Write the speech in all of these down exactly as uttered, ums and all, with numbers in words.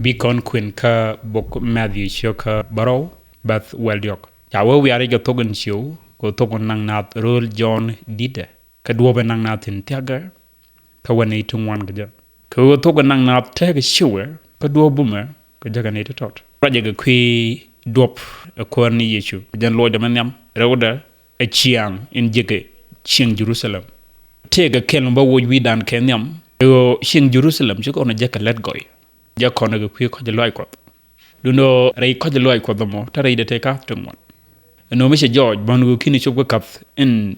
Bi kɔn kuën kä bok Mathiu ciök kä bärɔw bäth wäl diɔk. Ca wee wiaa rɛy kɛ thok in ciëw, kɛ thok in naŋ naath rööl Jɔ̱ɔ̱n di̱tdɛ, kɛ duɔ̱ɔ̱p in naŋ naath thi̱n thia̱kɛ, kä wä nɛy ti ŋuan kɛ jɛ. Kɛ ɣöö thok in naŋ naath tëëkɛ ciëwɛ, kä duɔ̱ɔ̱p bumɛ kɛ jɛ kɛ nɛy ti tɔt. Ruacɛ kɛ kui̱ duɔ̱ɔ̱p ɛ Kuäär ni Yecu, jɛn luɔcdɛ mi nhiam rɛwdɛ ɛ ciaŋ in jiäkɛ cieŋ Jerusalem. Tëëkɛ kɛl mi bä woc wi̱i̱dan kɛ nhiam, ɛ ɣöö cieŋ Jerusalem ci kɔn ɛ jɛ kɛ lät gɔy. Jɛ kɔn ɛ kɛ kui̱ kɔc lɔaac Kuɔth. Duundɛ rɛy kɔc lɔaac Kuɔth ɛmɔ, te rɛydɛ tëë ka̱th ti ŋuan. Ɛn ɣöö mi cɛ jɔɔc bän ɣöö ki̱n cop kɛ ka̱th in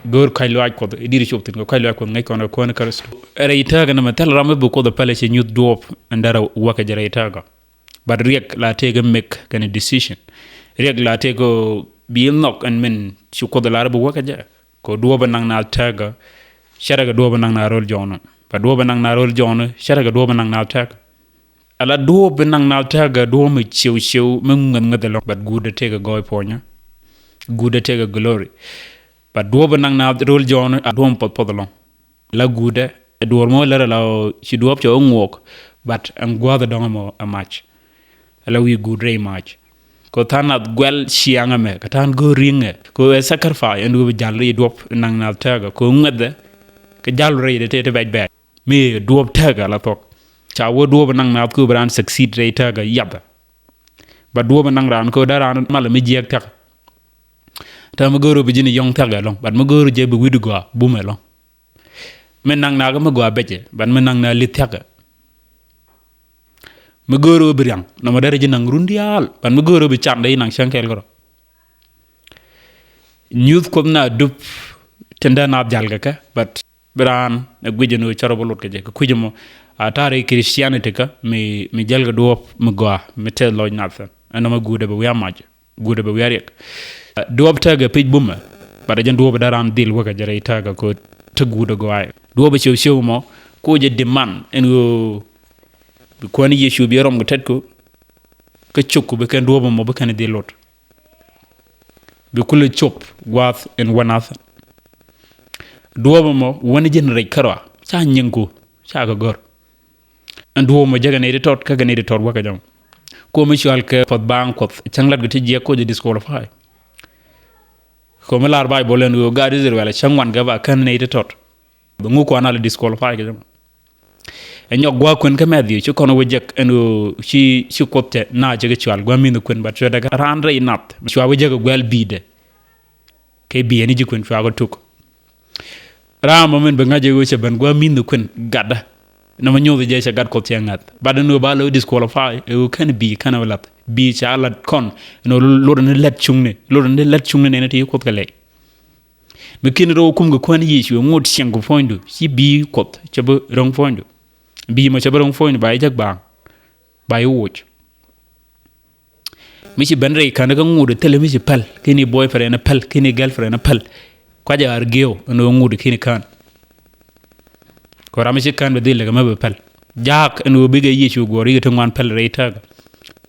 go̱o̱r kɔc lɔaac Kuɔth, in di̱t cop thi̱n kɛ kɔc lɔaac Kuɔth ŋäc kɔn kɛ Kuäär ni Kritho. Rɛy tääkä nɛmɛ thilɛ ram mi bi Kuoth ɛ päl ɛ cɛ nyuth duɔ̱ɔ̱p in dee rɛw wäkɛ jɛ rɛy tääkä. But riɛk la tëëkɛ make kɛnɛ decision. Riɛk la tëëkɛ bi nhɔk ɛn min ci Kuoth ɛ lar bi wäkɛ jɛ. Kɛ duɔ̱ɔ̱p in naŋ naath tääkä, cärɛ kɛ duɔ̱ɔ̱p in naŋ naath rööl Jɔ̱ɔ̱n. But duɔ̱ɔ̱p in naŋ naath rööl Jɔ̱ɔ̱n, cärɛ kɛ duɔ̱ɔ̱p in naŋ naath tääkä. Ala duɔ̱ɔ̱p in naŋ naath tääkä duɔ̱ɔ̱p mi ciëw ciëw mi ŋuɛth ŋuɛth ɛlɔ̱ŋ. But guudɛ tëëkɛ gɔɔy puɔ̱nyä. Guudɛ tëëkɛ glory. But duɔ̱ɔ̱p in naŋ naath rööl Jɔ̱ɔ̱n a duɔ̱ɔ̱p mi puɔth puɔth ɛlɔ̱ŋ. La guudɛ ɛ duɔ̱ɔ̱r mɔ lärɛ la ɣöö ci duɔ̱ɔ̱p cɛ wä ŋuɔk. But ɛn gua̱a̱th ɛ dɔ̱ŋ ɛmɔ ɛ mac. Ala wi̱i̱ guut rɛy mac. Kɛ tha̱a̱ŋ nath guɛl ciaŋ ɛmɛ kɛ tha̱a̱ŋ go̱o̱r ri̱ŋɛ kɛ ɣöö ɛ sacrifice ɛn duɔ̱ɔ̱p jal rɛy duɔ̱ɔ̱p in naŋ naath tääkä kɛ ɣöö ŋuɛthɛ kɛ jal rɛydɛ tëë ti bɛc bɛc. Mi duɔ̱ɔ̱p tääkä la thuɔ̱k. Ca wä duɔ̱ɔ̱p in naŋ naath kɛ ɣöö bi raan succeed rɛy tääkä yathɛ. But duɔ̱ɔ̱p in naŋ raan kɛ ɣöö dee raan malɛ mi jiääk thia̱k. Täämɛ go̱o̱r ɣöö bi ji̱n yɔ̱ŋ thia̱k ɛlɔ̱ŋ, but mi go̱o̱r jɛ bi wi̱cdu gɔaa bumɛ ɛlɔ̱ŋ. Mi naŋ naath mi gɔaa becɛ, but mi naŋ naath li̱th thia̱kɛ. Mi go̱o̱r ɣöö bi ria̱ŋ, nɔmɔ derɛ ji̱ naŋ run diaal, but mi go̱o̱r ɣöö bi can dee ji̱ naŋ cäŋ kɛɛl kärɔ̱. Nyuth Kuoth na dup tin dee naath jal kɛ kɛ, but bi raan ɛ guic ɛn ɣöö cärɛ bi lot kɛ jɛ. Kɛ kui̱c ɛmɔ a ta̱a̱ rɛy Christianity kä mi, mi jäl kɛ duɔ̱ɔ̱p mi gɔaa, mi tɛth lɔc nath thi̱n. Ɛn nɔmɔ guudɛ bi wiaa mac. Guudɛ bɛ wiaa riɛk. Duɔ̱ɔ̱p tääkä pic bumɛ. But ɛ jɛn duɔ̱ɔ̱p dee raan dhil wäkɛ jɛ rɛy tääkä kɛ ɣöö te guudɛ gɔaaɛ. Duɔ̱ɔ̱p ɛ ciöw ciöw mɔ, kɛ ɣöö jɛ demand ɛn ɣöö bi Kuäär ni Yecu bi rɔm kɛ tetku. Kä cukku bi kɛn duɔ̱ɔ̱p ɛmɔ bi kɛn dhil lot. Bi kulɛ cop gua̱a̱th ɛn wä nath. Duɔ̱ɔ̱p ɛmɔ wäni ji̱n rɛc kärɔa. Ca nyiŋku, ca kɛ gör. Ɛn duɔ̱ɔ̱p mɔ jekɛ nɛy ti tɔt, kä kɛ nɛy ti tɔt wäkɛ jɛ mɔ. Kɛ ɣöö mi cɔal kɛ puɔth baaŋ Kuɔth, cäŋ latkɛ ti jiɛk kɛ ɣöö jɛ disqualify. Kɛ ɣöö mi lar Bayböl ɛn ɣöö gaat Israel cäŋ ŋuan kɛ ba kän nɛy ti tɔt. Bɛ ŋuk kɔn a lɛ disqualify kɛ jɛ mɔ. Ɛ nyɔk gua̱a̱th kuën kä Mathiu, ci kɔn wä jek ɛn ɣöö ci, ci Kuoth cɛ na cɛ kɛ cɔal gua̱a̱th mi̱th kuën, but cuɛ däk raan rɛy nath. Cua wä jek ɛ gua̱a̱th bi̱i̱dɛ. Kɛ bi̱i̱ ɛn ji̱ kuën cua kɛ tuk. Ram mɔ min bi ŋa̱c ɛ ɣöö cɛ ben gua̱a̱th mi̱th kuën gatdä. Nɔmɔ nyoth jɛ cɛ gat Kuɔth cɛ ŋa̱th. But ɛn ɣöö ba lɛ disqualify ɛ ɣöö kɛn bi̱i̱ kɛn ɛ lath. Bi̱i̱ ca lat kɔn ɛn ɣöö lot ni lät cuŋni. Lot ni lät cuŋni nɛn ti Kuoth kɛ lɛy. Mi kin rɛw kum kɛ Kuäär ni Yecu ɛ ŋot ciɛŋ kɛ puɔ̱nydu. Ci bi̱i̱ Kuɔth cɛ bi ro̱ŋ puɔ̱nydu. Bi̱i̱ mɔ cɛ bi ro̱ŋ puɔ̱nydu ba jɛ jek baaŋ. Ba jɛ woc. Mi ci ben rɛy kän kä ŋut thilɛ mi ci päl, kini boyfriend päl, kini girlfriend päl. Kuacɛ ar giɛw ɛn ɣöö ŋut kini kän. Kɛ ram mi ci kän bɛ dhil lɛ kɛ mɛ bɛ päl. Jaak ɛn ɣöö bikɛ Yecu guɔ̱ɔ̱r yikɛ ti ŋuan päl rɛy tääkä.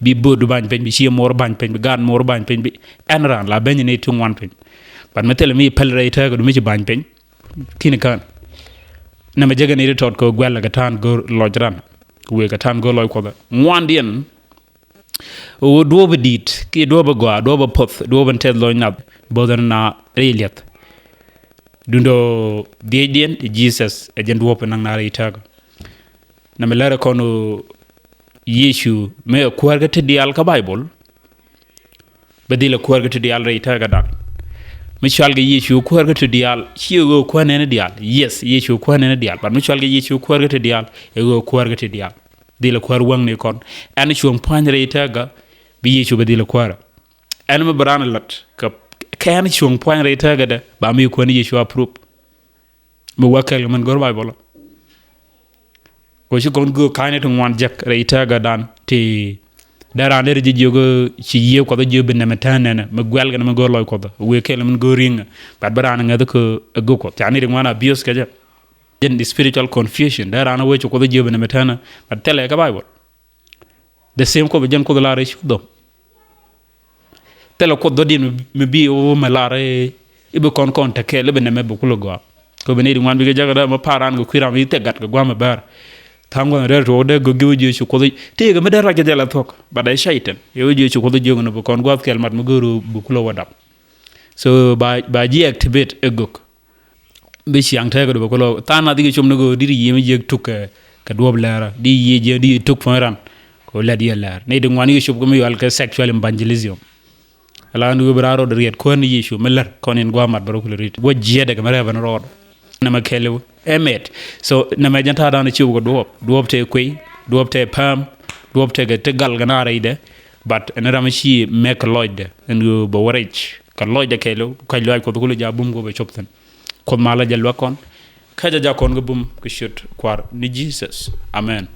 Bi böötdu ba̱ny piny, bi cie mo̱o̱r ba̱ny piny, bi gaat mo̱o̱r ba̱ny piny, bi ɛn raan la beny ni ti ŋuan piny. But mi thilɛ mi päl rɛy tääkä du mi ci ba̱ny piny. Kini kän. Nɛmɛ jekɛ ni ti tɔt kɛ guɛl kɛ ta̱a̱n go̱o̱r lɔc ran. Wëë kɛ ta̱a̱n go̱o̱r lɔc Kuɔth. Ŋuandiɛn. Ɣöö duɔ̱ɔ̱p in di̱i̱t kiɛ duɔ̱ɔ̱p in gɔaa, duɔ̱ɔ̱p in puɔth, duɔ̱ɔ̱p in tɛth lɔc nath, bo̱o̱th in na rɛy liɛth. Duundɛ ɣöö dhiecdiɛn ɛ Jesus ɛ jɛn duɔ̱ɔ̱p in naŋ na rɛy tääkä. Nɛmɛ lärɛ kɔn ɣöö Yecu mëë ɛ kuäär kä ti diaal kä Bayböl. Bɛ dhil ɛ kuäär kä ti diaal rɛy tääkä dan. Mi cɔal kɛ Yecu kuäär kä ti diaal, ci ɛ ɣöö kuäär nɛn diaal. Yes, Yecu kuäär nɛn diaal. But mi cɔal kɛ Yecu kuäär kä ti diaal, ɛ ɣöö kuäär kä ti diaal. Dhil ɛ kuäär wäŋni kɔn. Ɛn cuɔ̱ŋ pua̱ny rɛy tääkä, bi Yecu bɛ dhil ɛ kuäärä. Ɛn mi bi raan ɛ la̱t kɛ, kɛ ɛn cuɔ̱ŋ pua̱ny rɛy tääkädɛ, ba mi Kuäär ni Yecu approve. Mi wä kɛl kɛ min go̱r Bayböl. Kɛ ci kɔn göök ka̱ny ni ti ŋuan jek rɛy tääkä dan ti. Dee raan dee ri ji̱ jiök ci Yiëë Kuɔth jiök bi nɛmɛ tään nɛnɛ mi guɛl kɛn mi go̱r lɔc Kuɔth. Wëë kɛl min go̱r ri̱ŋ. But bi raan ŋäth kä ɛ göök Kuɔth. Ca ni ti ŋuan abuse kɛ jɛ. Jɛn spiritual confusion. Dee raan wee ci Kuɔth jiök bi nɛmɛ tään. But thilɛ kä Bayböl. The same Kuoth jɛn Kuoth lar i̱ cu dhom. Thilɛ Kuoth dhɔ̱diɛn mi bi wä mɛ lar i̱ bi kɔn kɔn tekɛɛl i̱ bi nɛmɛ bi kulɛ gɔaa. Kɛ bi nɛy ti ŋuan bikɛ jäk dee mɛ pa̱a̱r raan kɛ kui̱ ram i̱ thil gat kɛ gua̱a̱m ɛ bäär. Tha̱a̱ŋ gua̱n rɛl tuɔɔk dee gök ji̱ wä ji̱ cu Kuoth. Tëëkɛ mi dee rac kɛ jɛl a thuɔ̱k. But ɛ caitan. Ɛ wä ji̱ cu Kuoth jiök ni bi kɔn gua̱a̱th kɛl mat mi go̱o̱r bi kulɛ wä dap. So ba, ba ji̱ activate ɛ gök. Bi ciaŋ tɛɛk du bi kulɛ tha̱a̱ŋ nath ikɛ cop ni go̱o̱r di̱t yiëë mi jiäk tuk kɛ, kɛ duɔ̱ɔ̱p lɛɛrä. Di̱t yiëë jiäk di̱t tuk puɔ̱ny ran. Kɛ lɛt yɛ lɛɛr. Ni ti ŋuan ikɛ cop kɛ mi yual kɛ sexual evangelism. Ala ni wee bi raan rɔɔd riɛt kuäär ni Yecu mi lär kɔn in gua̱a̱th mat bä rɔ kulɛ rit. Gua̱a̱th jiɛɛt dɛ kɛ mi rɛɛ bä ni rɔɔd. Nɛmɛ kɛɛliw. Ɛ mɛt. So nɛmɛ jɛn ta̱a̱ da̱a̱n ciöp kɛ duɔ̱ɔ̱p. Duɔ̱ɔ̱p tëë kuey. Duɔ̱ɔ̱p tëë pääm. Duɔ̱ɔ̱p tëë kɛ ti gal kɛ na rɛydɛ. But ɛn ram ci mɛk kɛ lɔcdɛ. Ɛn ɣöö bɛ wä rɛc. Kɛ lɔcdɛ kɛɛliw. Kuac lɔaac Kuɔth kulɛ ja̱ bum kɛ bɛ cop thi̱n. Kuoth malä jɛ luäk kɔn. Kä jɛ ja̱ kɔn kɛ bum kɛ ciöt Kua̱r ni Jesus. Amen.